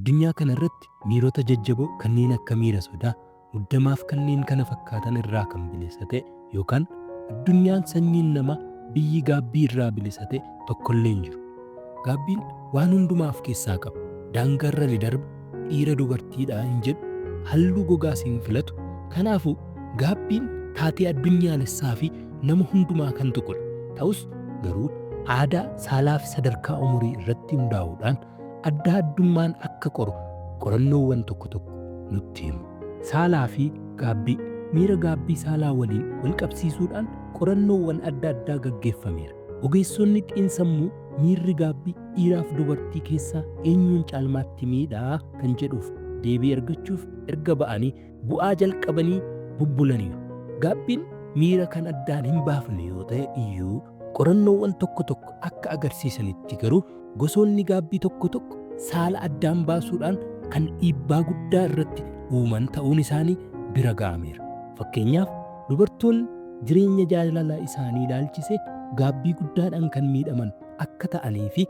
Addunyaa kana irratti miirota jajjaboo kanneen akka miira sodaa, muddamaaf kanneen kana fakkaatan irraa kan bilisa ta'e yookaan addunyaan sanyiin namaa biyyi gaabbii irraa bilisa ta'e tokkollee hin jiru. Gaabbiin waan hundumaa of keessaa qaba. Daangaarra ni darba, dhiira dubartiidhaa hin jedhu, halluu gogaas hin filatu. Kanaafuu gaabbiin taatee addunyaalessaa fi nama hundumaa kan tuqudha. Ta'us garuu aadaa, saalaa fi sadarkaa umurii irratti hundaa'uudhaan adda addummaan akka qoru qorannoowwan tokko tokko nutti himu. Saalaa fi gaabbii. Miira gaabbii saalaa waliin wal qabsiisuudhaan qorannoowwan adda addaa gaggeeffameera. Ogeessonni xiinsammuu miirri gaabbii dhiiraaf dubartii keessaa eenyuun caalmaatti miidhaa kan jedhuuf deebii argachuuf erga ba'anii bu'aa jalqabanii bubbulaniiru. Gaabbiin miira kan addaan hin baafne yoo ta'e iyyuu qorannoowwan tokko tokko akka agarsiisanitti garuu gosoonni gaabbii tokko tokko saala addaan baasuudhaan kan dhiibbaa guddaa irratti uuman ta'uun isaanii bira ga'ameera. Fakkeenyaaf dubartoonni jireenya jaalalaa isaanii ilaalchisee gaabbii guddaadhaan kan miidhaman akka ta'anii fi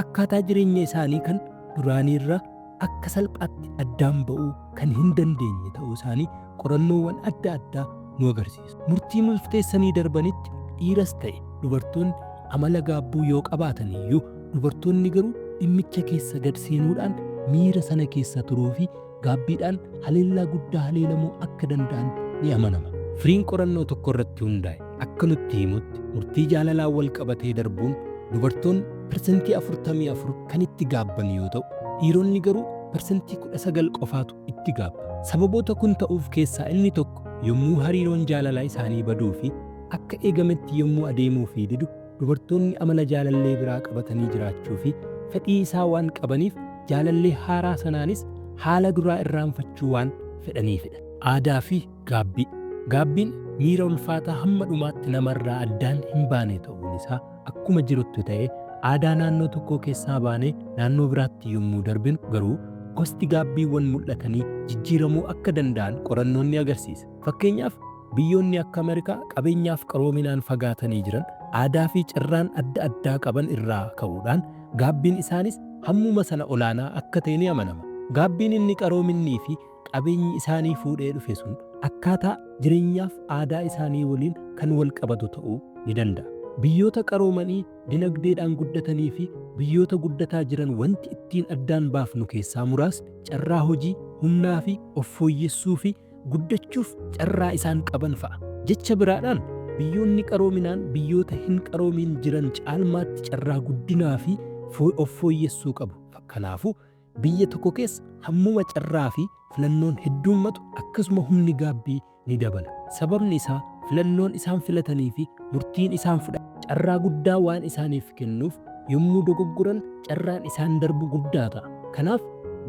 akkaataa jireenya isaanii kan duraaniirraa akka salphaatti addaan ba'uu kan hin dandeenye ta'uu isaanii qorannoowwan adda addaa nu agarsiisu. Murtii murteessanii darbanitti dhiiras ta'e dubartoonni amala gaabbuu yoo qabaatan iyyuu dubartoonni garuu dhimmicha keessa gad seenuudhaan miira sana keessa turuu fi gaabbiidhaan haleellaa guddaa haleelamuu akka danda'an ni amanama. Firiin qorannoo tokko irratti hundaa'e akka nutti himutti murtii jaalalaan wal qabatee darbuun dubartoonni 44% kan itti gaabban yoo ta'u, dhiironni garuu 19% qofaatu itti gaabba. Sababoota kun ta'uuf keessaa inni tokko yommuu hariiroon jaalalaa isaanii baduu fi akka eegametti yommuu adeemuu fi didu dubartoonni amala jaalallee biraa qabatanii jiraachuu fi fedhii isaa waan qabaniif jaalallee haaraa sanaanis haala duraa irraanfachuu waan fedhaniifidha. Aadaa fi gaabbii. Gaabbiin miira ulfaataa hamma dhumaatti namarraa addaan hin baane ta'uun isaa akkuma jirutti ta'ee aadaa naannoo tokkoo keessaa baanee naannoo biraatti yommuu darbinu garuu gosti gaabbiiwwan mul'atanii jijjiiramuu akka danda'an qorannoon ni agarsiisa. Fakkeenyaaf biyyoonni akka Ameerikaa qabeenyaaf qaroominaan fagaatanii jiran aadaa fi carraan adda addaa qaban irraa ka'uudhaan gaabbiin isaanis hammuma sana olaanaa akka ta'e ni amanama. Gaabbiin inni qaroominnii fi qabeenyi isaanii fuudhee dhufe sun akkaataa jireenyaaf aadaa isaanii waliin kan wal qabatu ta'uu ni danda'a. Biyyoota qaroomanii dinagdeedhaan guddatanii fi biyyoota guddataa jiran wanti ittiin addaan baafnu keessaa muraasni carraa hojii, humnaa fi of fooyyessuu fi guddachuuf carraa isaan qaban fa'a. Jecha biraadhaan biyyoonni qaroominaan biyyoota hin qaroomiin jiran caalmaatti carraa guddinaa fi of fooyyessuu qabu. Kanaafuu biyya tokko keessa hammuma carraa fi filannoon heddummatu akkasuma humni gaabbii ni dabala. Sababni isaa filannoon isaan filatanii fi murtiin isaan fudhatan carraa guddaa waan isaaniif kennuuf yommuu dogoggoran carraan isaan darbu guddaa ta'a. Kanaaf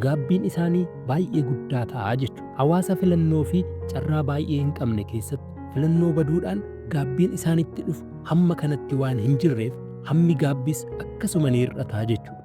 gaabbiin isaanii baay'ee guddaa ta'a jechuudha. Hawaasa filannoo fi carraa baay'ee hin qabne keessatti filannoo baduudhaan gaabbiin isaanitti dhufu hamma kanatti waan hin jirreef hammi gaabbis akkasuma ni hir'ata jechuudha.